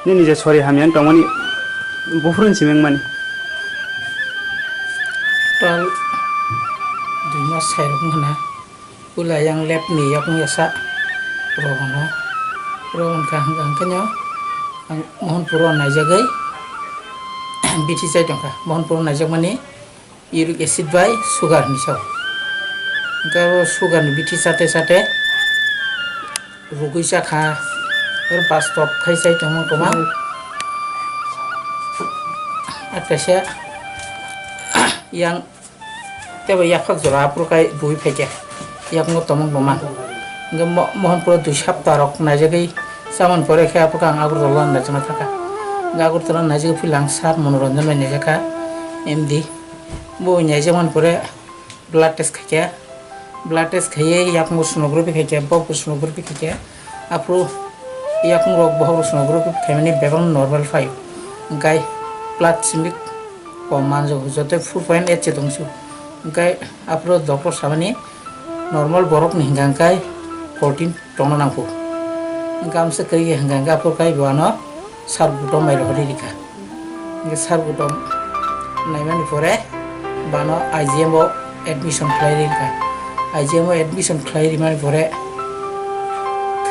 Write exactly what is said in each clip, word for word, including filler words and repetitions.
Nini je sori hamya wng tongmani buphuru ni simi wngmani. Tal dui mas sairok wngkha na. Puila yang lab ni yakung yasa rohono. Rohon kha hwnkha hwnkhe no ang Mohanpur o naijagwi bithi chai tongkha. Mohanpur o naijakmani uric acid bai sugar hinwi sao. Hwnkhe abo sugar ni bithi chate chate rugwi chakha. Oro bus stop khai chai tongmani kwma. Akaisa yang Tei bo yaphak jora aphuru kai bui phaikha, yakung tongmung tongma. Hwnkhe mo-, Mohanpuro dui sapta rok naijagwi chamani pore khe aphuru ang Agartala naijakna thangkha. Hwnkhe Agartala naijagwi phila ang sir Monoranjan bai naijakha, M D. Bo naijakmani pore blood test khaikha. Blood test khaiwi yakung sonography khaikha, bokbo sonography khaikha. Aphuru yakung rok bohok rok sonography khaimani bebak normal phaio. Hwnkhe blood simi kom manjak, joto four point eight se tongsu. Hwnkhe aphuru doctor samani normal borok ni hwnkha hwnkhe fourteen tongna nangkho. Hwnkhe amsa kwrwi hwnkha hwnkhe aphuru khe bo ano sir Gautam bai rohorwi rikha. Hwnkhe sir Gautam naimani pore bano I G M o admission khlai rikha. I G M o admission khlai rimani pore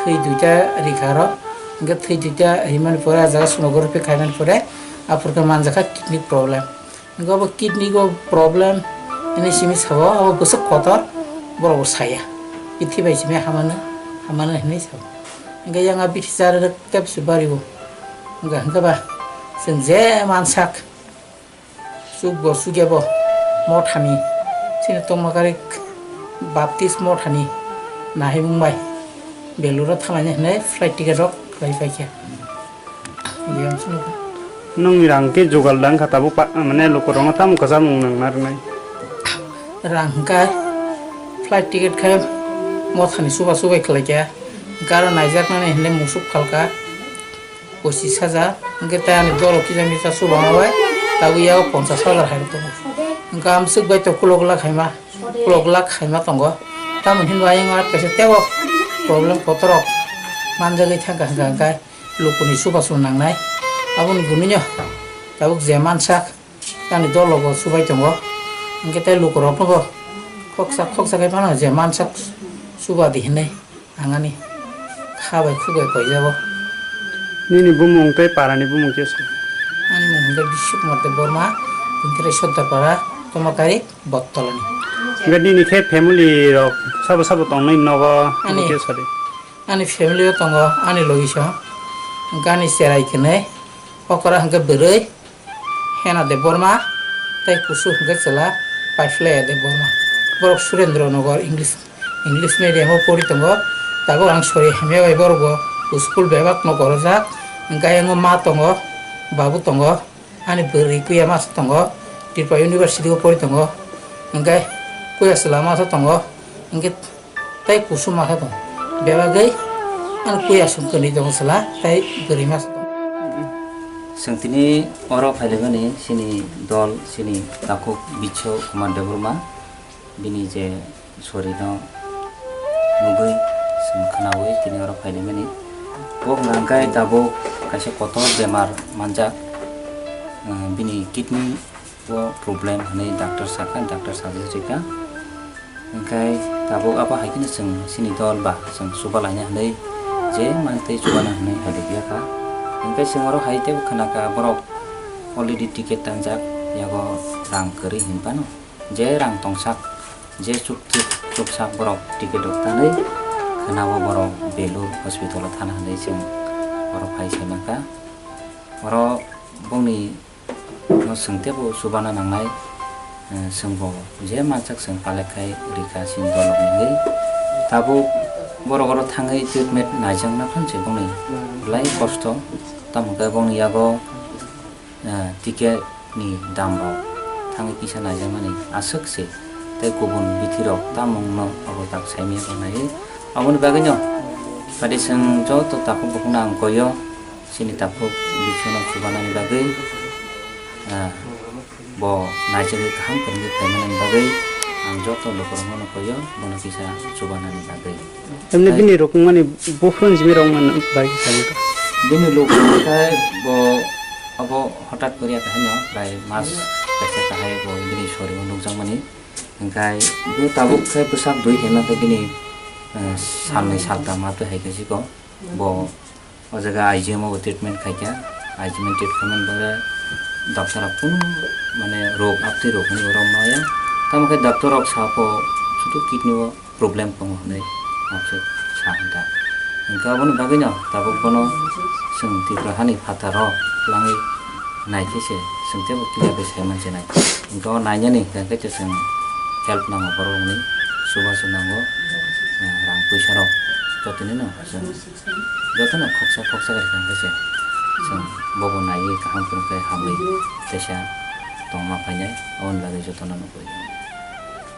thwi duita rikha aro. Hwnkhe thwi duita rimani pore ah jaga sonography khaimani pore aphuru khe manjakha kidney problem. Hwnkhe obo kidney o problem hinwi simi sao, obo bwswk kotor borok bo saya. Bithi bai simi hamano, hamano hinwi sao. Hwnkhe yang a bithi chara rwk tei bwswk bari o. Hwnkhe, hwnkhe ba chwng je mansak, chuk bo chukya bo mothani, chini tongma kari Baptist mothani nahimung bai Belura thangnani hinwi flight ticket rok khlai paikha. Yang sunu. Nwng rang khe jugal dang kha tabuk pa, mane lukurokno tamo kwchangmung nang narwknai. Rang hwnkhe flight ticket khe mothani chuba chubai khlaikha. Garo naijaknani hinwi musuk phalkha. Pochis hajar, hwnkhe tei ani dolo kisa misa chuba bai tabuk yago ponchas hajar hai tongo. Hwnkhe amswk bai to kulok lak khaima, kulok lak khaima tongo. Tamo hinba ayang kaisa tebo problem kotorok manjagwi thangkha hwnkha hwnkhe. Lukuni chuba chuba nangnai. Aboni gumino tabuk je mansak, ani dolo bo chubai tongo. Hwnkhe tei lukurokno bo khoksa khoksa khe phano je mansak chuba di hinwi ang ani kha bai khuk bai koijago. Nini bumung tei parani bumung khe sa? Ani mung hwnkhe Biswa Kumar Debbarma, Bungkrai Soddarpara, Tomakari, Bottolani. Hwnkhe nini khe family rok sabo sabo tongnai nogo? Ani khe sadi. Ani family o tongo ani logisong, hwnkhe ani cherai kwnwi, okra hwnkhe bwrwi Hena Debbarma tei kusu hwnkhe chwla Paiphlaya Debbarma. Borok Surendra Nagar English, English medium o pori tongo. Tabuk ang sori hamya bai borok bo school bebak no gorojak. Hwnkhe ayang o ma tongo, babu tongo, ani bwrwi kuya masa tongo, Tripura University o pori tongo. Hwnkhe kuya chwla masa tongo. Hwnkhe tei kusu masa tong. Bebagwi ang kuya sum kwnwi tongo chwla tei bwrwi masa tong. Chwng tini oro phailaimani chini dol, chini takhuk Biswa Kumar Debbarma, bini je sorino nugwi chwng khwnawi tini oro phailaimani. Bo hwnkha hwnkhe tabuk kaisa kotor bemar manjak, bini kidney o problem hwnwi doctor sakha, doctor sajak rikha. Hwnkhe tabuk abo hai kheno chwng chini dol ba chwng chuba laina hwnwi je mantwi chubana hwnwi hai rwkya kha. Hwnkhe chwng oro hai teibo khna kha borok already ticket tanjak, yago rang kwrwi hinwi phano je rang tongsak, je chukchuk chuksak borok ticket rok tanwi khna o borok Belur hospital o thana hwnwi chwng oro phai sai mankha. Oro bongni no chwng teibo chubana nangnai, eh, chwngbo je mansak chwng palek khai rikha chini dolok ni wngwi. Tabuk borok oro thangwi treatment naijakna phan se bongni belai kosto, tamo khe bongni yago, eh, ticket ni dam rok thangwi kisa naijakmani aswk se, tei kubun bithi rok tamung no abo tak saimanya naiwi. Aboni bagwi no pati chwng joto takhuk bukhuk no ang koi o. Chini takhuk Biswano chubanani bagwi, ah, bo naichagwi kaham kwrwngwi phaimanani bagwi ang joto lukurokno koi o, bono kisa chubanani bagwi. Tamni bini rokmani buphuru ni simi rokmani bagwi kisa wngkha. Bini luk khe bo abo hotat koriya kahino bai mas kaisa kahai bo bini soringo nukjakmani. Hingkai bo tabuk khe bwsak dui hima khe bini, eh, salnwi saltam ma twi hai khe siko. Bo o jaga I G M o bo treatment khaikha. I G M o treatment bagwi doctor rok kunu mane rog, aptwi rog hinwi rwmaya. Tamo khe doctor rok sako sudu kidney o problem tongo hinwi aswk sa wngkha. Hingkhe aboni bagwino tabuk bono chwng Tripura hani phataro twlangwi naikhe se chwng teibo clear khe sai mansinai. Hingkhe o nainani hingkhe se chwng help nango borokni, chubachu nango, rang puisa rok jotonino chwng jotono khoksa khoksa khe hingkhe se chwng bobo naiwi kaham kwrwngkhe hamwi teisa tongma phainai, aboni bagwi jotono nugwi.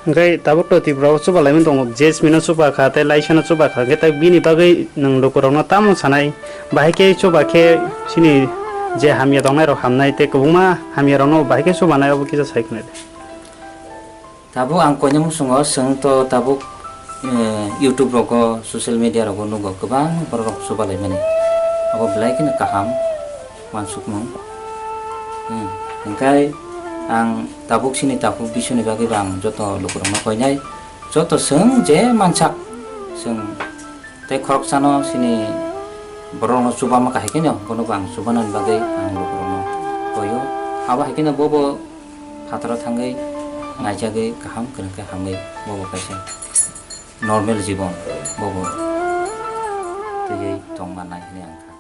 Hingkhe tabuk to Tripura o chuba laimani tongo, J S P no chuba kha, tei Laisa no chuba kha, hingkhe tei bini bagwi nwng lukurokno tamo sanai? Bahai khe chuba khe chini je hamya tongnai rok hamnai, tei kwbangma hamya rokno bahai khe chubanai, obo kisa sai khwna di. Tabuk ang koinwi muchungo, chwng to tabuk, eh, YouTube rogo, social media rogo nugo kwbang borok rok chuba laimani. Abo belai kheno kaham. Uansukmung. Hmm. Hingkhe ang tabuk chini tabuk bisuni bagwi bo ang joto lukurokno koinai, joto chwng je mansak, chwng tei khoroksano chini borokno chubama kahai kheno, bono bo ang chubanani bagwi ang lukurokno koio. Abo hai kheno bobo phataro thangwi naijagwi kaham kwrwngkhe hamwi bobo kaisa normal jibon bobo twiwi tongma nai hwnwi ang kha.